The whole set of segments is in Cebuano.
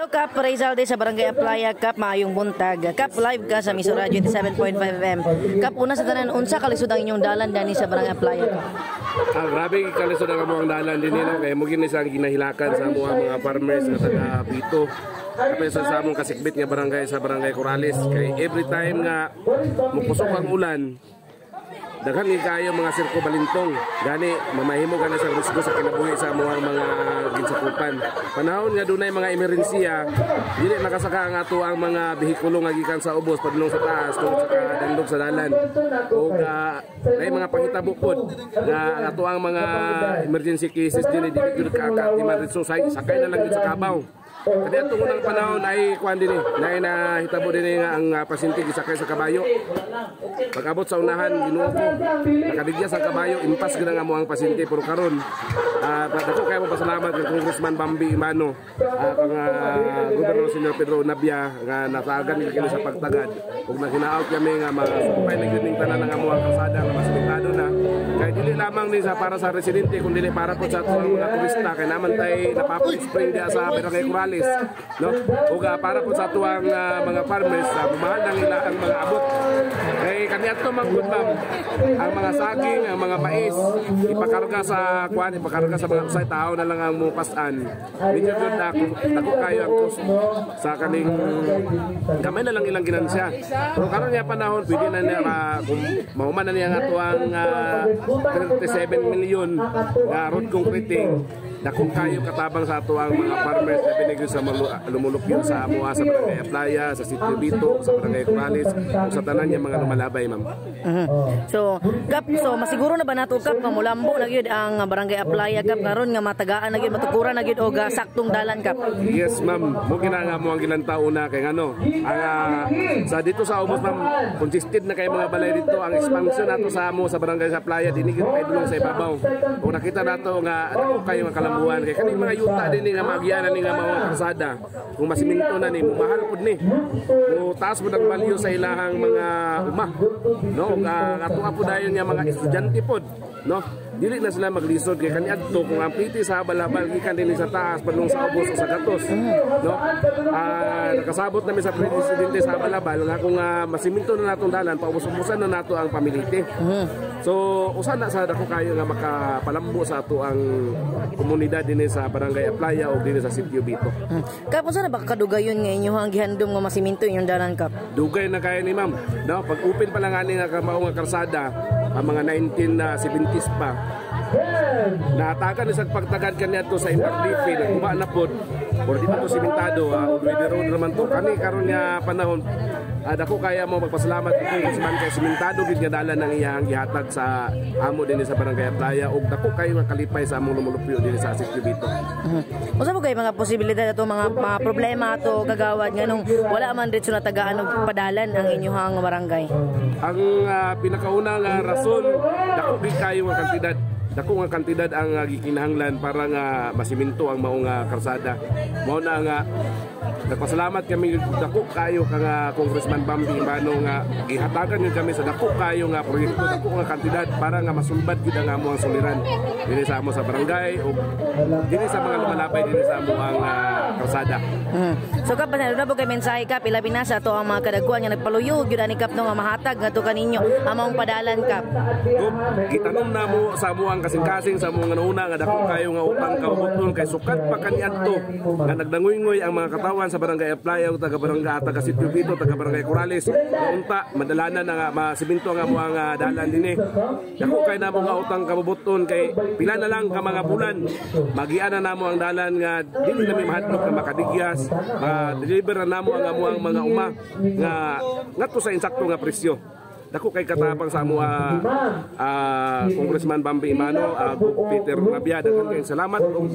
Hello, Kap Rizal de sa Barangay Aplaya. Kap, maayong buntag. Kap, live ka sa Miso Radio 87.5 FM. Kap, una sa tanan, unsa kalisod ang inyong dalan dani sa Barangay Aplaya, Kap? Ah, grabe kalisod ang among dalan din no, kay mo gini sa ginahilakan sa among mga farmers nga taga Bito. Kapag sa among kasikbit nga barangay, sa Barangay Corrales, kay every time nga mukusok ang ulan, daghan ni kayo mga sirko balintong. Gani mamahimo gani sa risgo sa kinabuhi sa among mga ginsakupan. Panahon nga dunay mga emerhensiya, dili makasaka ang ato ang mga bihikulo nga gikan sa ubos padulong sa taas tungod sa kadandog sa dalan. Ug nay mga panghitabo pod nga ang ato ang mga emergency cases dinhi dili gyud kaakatiman ritso, sakay na lang gyud sa kabaw. Kaya atong unang panahon ay kuan dinhi, naay nahitabo dinhi nga ang pasyente gisakay sa kabayo. Pag-abot sa unahan, Ginoo ko, nakadigya sa kabayo, impas gid ang amo ang pasyente. Pero karon, dako kayo pasalamat kay Congressman Bambi Emano, kang Governor Senior Pedro Nabia nga natagan gid kini sa pagtagad. Ug naghinaot kami nga masumpay na gyud ning tanan ang amo ang kalsada nga masimentado na. Kay dili lamang ni sa para sa residente kun dili para pod sa ato ang mga turista, kay naman tay napapit spring diya sa Barangay Corrales, no? Ug para pod sa ato ang mga farmers, mahal ang ila ang mga abot. Kay kaniadto man gud, ma'am, ang mga saging, ang mga mais, ipakarga sa kuan, ipakarga sa mga usay tao na lang ang mupasan. Medyo gud na dako kayo ang cost sa kaning gamay na lang ilang ginansya. Pero karon nga panahon, pwede na niya kung mahuman na niya nga ato ang 37 million nga road concreting, dako kayo katabang sa ato ang mga farmers na binigyo sa lumulupyon sa amoa sa Barangay Aplaya, sa Sitio Bito, sa Barangay Corrales, ug sa tanan niya mga lumalabay, ma'am. So, Kap, so masiguro na ba nato, Kap, nga mulambo na gyud ang Barangay Aplaya, Kap, karon nga matagaan na gyud, matukuran na gyud og saktong dalan, Kap? Yes, ma'am. Mo gina nga mo ang gilantao na kay ngano. Ang sa dito sa ubos, ma'am, consisted na kay mga balay dito ang expansion nato sa amo sa barangay sa Playa dinhi gyud paidulong sa ibabaw. Ug nakita nato nga dako kayo nga kalambuan kay kaning mga yuta dinhi nga maagianan ni nga mga kalsada. Kung masiminto na ni, mahal pud ni. Mo taas mo ang value sa ilahang mga uma. No, ug ato nga pud dayon nga mga estudyante pod, no? Dili na sila maglisod kay kaniadto kung ang piti sa habal-habal gikan dinhi sa taas padulong sa ubos o sa gatos, no? Nakasabot nami sa presidente sa habal-habal nga kung masiminto na natong dalan, paubos-ubusan na nato ang pamilite. So usa na sa dako kayo nga makapalambo sa ato ang komunidad dinhi sa Barangay Aplaya o dinhi sa Sitio Bito. Kap, unsa na ba kadugayon nga inyo ang gihandom nga masiminto inyong dalan, Kap? Dugay na kayo ni ma'am, no? Pag open pa lang ani nga kamao nga kalsada, ang mga 1970s pa. Natagan ni sa pagtagad kaniadto sa MRDP, nagguba na pod. Pero dito to simentado, already road naman to. Kani karon nga panahon, dako kaya mo magpasalamat kay Congressman kay simentado gid nga dalan ang iyang gihatag sa amo dinhi sa Barangay Aplaya ug dako kayo nga kalipay sa among lumulupyo dinhi sa Sitio Bito. Unsa mo kay mga posibilidad ato mga problema ato, kagawad, nganong wala man diretso natagaan og padalan ang inyong barangay? Ang pinakauna nga rason, dako gid kayo nga kantidad. Dako nga kantidad ang gikinahanglan para nga masiminto ang mao nga kalsada. Mao na nga nagpasalamat kami dako kayo ka nga Congressman Bambi Emano nga gihatagan gyud kami sa dako kayo nga proyekto, dako nga kantidad para nga masulbad gyud ang amo ang suliran dinhi sa amo sa barangay o dinhi sa mga lumalabay dinhi sa amo ang kalsada. So Kap, na po kay mensahe, Kap, ilabi na sa ato ang mga kadagkuan nga nagpaluyo gyud ani, Kap, no, nga mahatag ngadto kaninyo ang maong padalan, Kap? Gub, gitanom na mo sa amo ang kasing-kasing sa among una nga dako kayo nga utang kabubuton kay sukat pa kaniadto nga nagdangoy-ngoy ang mga katawan sa Barangay Aplaya ug taga barangay, taga Sitio Bito, taga Barangay Corrales nga unta madalanan na nga masiminto ang amo ang dalan dinhi. Dako kay namo nga utang kabubuton kay pila na lang ka mga bulan magian na namo ang dalan nga dili nami mahadlok nga makadigyas, ma-deliver na namo ang amo ang mga uma nga ngadto sa insakto nga presyo. Dako kay katabang sa amo, Congressman Bambi Emano, Peter Nabia, daghan kayong salamat ug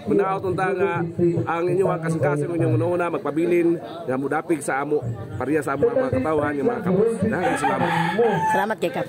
munaot unta nga ang inyong kasing-kasing, inyong una magpabilin nga mudapig sa amo pareha sa amo ang mga katawhan nga mga kapos. Daghan kayong salamat. Salamat kay Kap.